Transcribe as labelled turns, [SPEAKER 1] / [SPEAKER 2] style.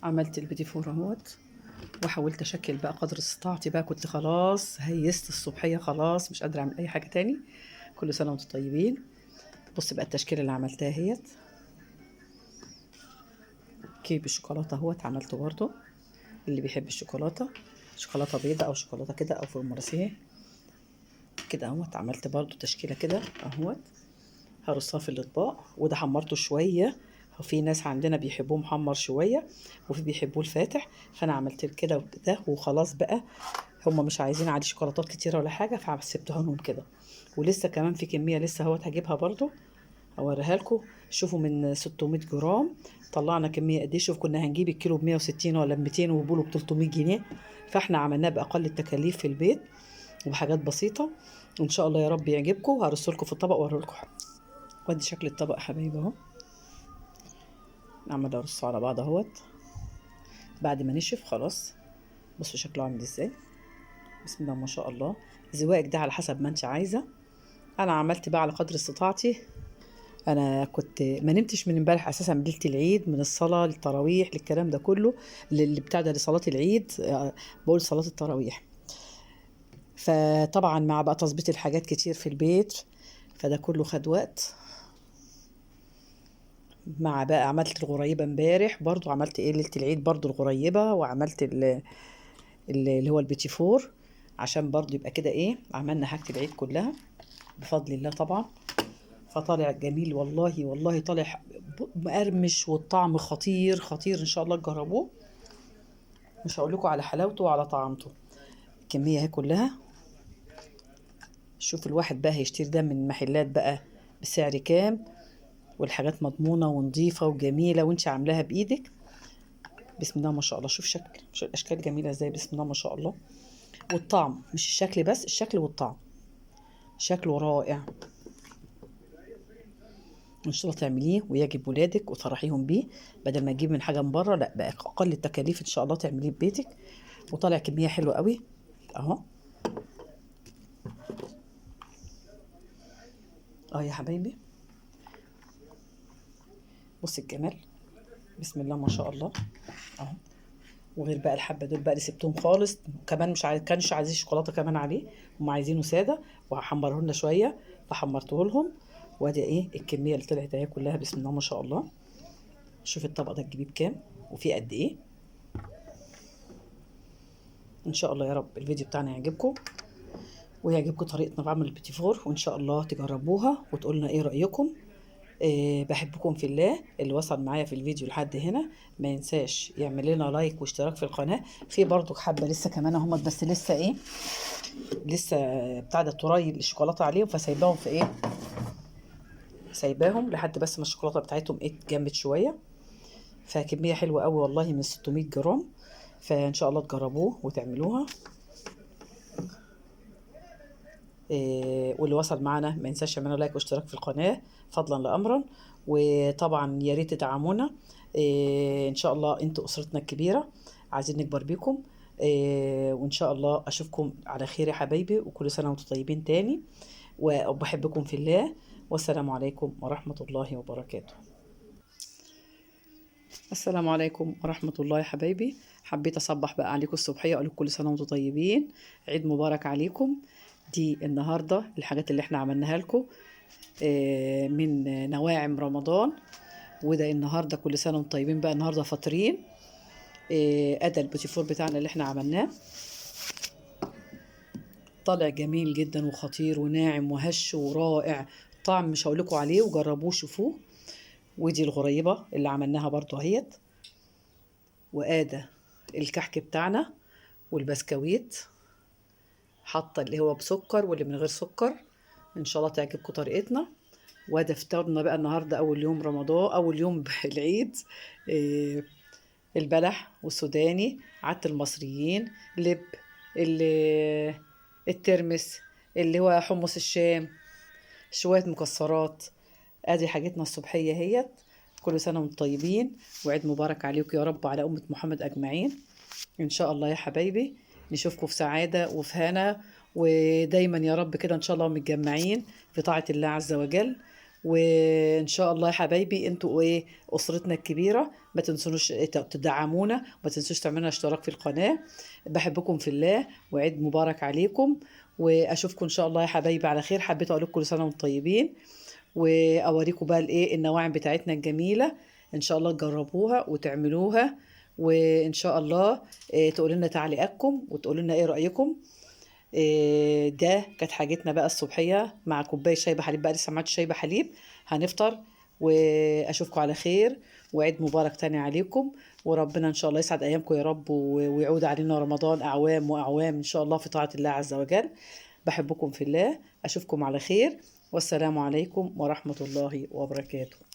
[SPEAKER 1] عملت البيتي فور اهوت، وحاولت اشكل بقى قدر استطاعتي بقى، كنت خلاص هيست الصبحية، خلاص مش قادرة اعمل اي حاجة تاني. كل سنة وانتم طيبين. بص بقى التشكيلة اللي عملتها اهيت، كيك بالشوكولاته اهوت عملته برضو، اللي بيحب الشوكولاتة، شوكولاتة بيضاء او شوكولاتة كده او فرومرسيه كده اهوت. عملت برضو تشكيله كده اهوت، هرصها في الاطباق. وده حمرته شوية، وفي ناس عندنا بيحبوه محمر شوية وفي بيحبوه الفاتح، فانا عملت كده وكده وخلاص بقى. هم مش عايزين عليه شوكولاتات كتيرة ولا حاجة، فسبتها لهم كده. ولسه كمان في كمية لسه اهوت هجيبها برضو اوريها لكم. شوفوا من 600 جرام طلعنا كمية قد ايه. شوف كنا هنجيب الكيلو ب 160 ولا ب 200 وبولو ب 300 جنيه، فاحنا عملناه باقل التكاليف في البيت وبحاجات بسيطة. وان شاء الله يا رب يعجبكم. هرص لكم في الطبق واوري لكم. وادي شكل الطبق يا حبايبي اهو، عمال ارصه على بعض اهوت بعد ما نشف خلاص. بصوا شكله عامل ازاي، بسم الله ما شاء الله. زواقك ده على حسب ما انت عايزه. انا عملت بقى على قدر استطاعتي. انا كنت ما نمتش من امبارح اساسا، من ليلة العيد، من الصلاة للتراويح للكلام ده كله، للي بتاع ده لصلاة العيد، بقول صلاة التراويح. فطبعا مع بقى تظبيط الحاجات كتير في البيت، فده كله خد وقت. مع بقى عملت الغريبة امبارح برضو، عملت ايه ليلة العيد برضو الغريبة، وعملت اللي هو البيتي فور، عشان برضو يبقى كده ايه، عملنا حاجة العيد كلها بفضل الله طبعا. فطالع جميل والله، والله طالع مقرمش، والطعم خطير خطير. ان شاء الله تجربوه، مش هقول لكم على حلاوته وعلى طعمته. الكمية اهي كلها. شوف الواحد بقى هيشتري ده من محلات بقى بسعر كام، والحاجات مضمونة ونظيفة وجميلة وانت عاملاها بإيدك. بسم الله ما شاء الله. شوف شكل، شوف الأشكال جميلة ازاي، بسم الله ما شاء الله. والطعم مش الشكل بس، الشكل والطعم، شكله رائع. ان شاء الله تعمليه ويعجب ولادك وتفرحيهم بيه، بدل ما تجيب من حاجة من بره، لا بقى اقل التكاليف ان شاء الله تعمليه ببيتك. وطالع كمية حلوة قوي اهو. يا حبايبي بصي الجمال، بسم الله ما شاء الله اهو. وغير بقى الحبة دول بقى اللي سبتهم خالص كمان، مش عايز، كانش عايزين شوكولاتة كمان عليه، هم عايزينه ساده، وهحمره لنا شوية فحمرته لهم. وادي ايه الكمية اللي طلعت اهي كلها، بسم الله ما شاء الله. شوف الطبق ده تجيبيه بكام وفيه قد ايه. ان شاء الله يا رب الفيديو بتاعنا يعجبكم، ويعجبكم طريقتنا في عمل البيتي فور، وان شاء الله تجربوها وتقولنا ايه رايكم. بحبكم في الله. اللي وصل معايا في الفيديو لحد هنا ما ينساش يعمل لنا لايك واشتراك في القناة. في برضو حبه لسه كمان اهمت، بس لسه ايه، لسه بتاع ده التراي الشوكولاتة عليهم، فسايباهم في ايه، سايباهم لحد بس ما الشوكولاتة بتاعتهم ايه اتجمد شوية. فكميه حلوة قوي والله من 600 جرام، فان شاء الله تجربوه وتعملوها. واللي وصل معانا ما ينساش يعملوا لايك واشتراك في القناة فضلا لامرا، وطبعا يا ريت تدعمونا. ان شاء الله انتوا اسرتنا الكبيرة، عايزين نكبر بيكم. وان شاء الله اشوفكم على خير يا حبايبي، وكل سنة وانتم طيبين تاني، وبحبكم في الله. والسلام عليكم ورحمة الله وبركاته. السلام عليكم ورحمة الله يا حبايبي. حبيت اصبح بقى عليكم الصبحية، اقول لكم كل سنة وانتم طيبين، عيد مبارك عليكم. دي النهارده الحاجات اللي احنا عملناها لكم، من نواعم رمضان. وده النهارده كل سنة وانتم طيبين بقى، النهارده فاطرين. ادى البوتيفور بتاعنا اللي احنا عملناه، طالع جميل جدا وخطير وناعم وهش ورائع، طعم مش هقول لكم عليه، وجربوه شوفوه. ودي الغريبة اللي عملناها برضو اهيت. وادى الكحك بتاعنا والبسكويت، حاطه اللي هو بسكر واللي من غير سكر. ان شاء الله تعجبكم طريقتنا. وادي فطارنا بقى النهارده، اول يوم رمضان، اول يوم العيد. البلح والسوداني، عادة المصريين، لب، الترمس اللي هو حمص الشام، شوية مكسرات. ادي حاجتنا الصبحية اهيت. كل سنة وانتم طيبين، وعيد مبارك عليكم يا رب وعلى أمة محمد أجمعين. إن شاء الله يا حبايبي نشوفكم في سعادة وفي هنا، ودايما يا رب كده إن شاء الله متجمعين في طاعة الله عز وجل. وان شاء الله يا حبايبي انتوا ايه اسرتنا الكبيرة، ما تنسونوش تدعمونا، وما تنسوش تعملوا اشتراك في القناة. بحبكم في الله، وعيد مبارك عليكم، واشوفكم ان شاء الله يا حبايبي على خير. حبيت اقول لكم كل سنة وانتم طيبين، واوريكم بقى الايه النواعم بتاعتنا الجميلة، ان شاء الله تجربوها وتعملوها، وان شاء الله تقولوا لنا تعليقاتكم وتقولوا لنا ايه رايكم. ده كانت حاجتنا بقى الصبحية مع كوباية شاي بحليب، بقى لسه ما عملتش شاي بحليب، هنفطر. واشوفكم على خير، وعيد مبارك تاني عليكم، وربنا ان شاء الله يسعد ايامكم يا رب، ويعود علينا رمضان اعوام واعوام ان شاء الله في طاعة الله عز وجل. بحبكم في الله، اشوفكم على خير، والسلام عليكم ورحمة الله وبركاته.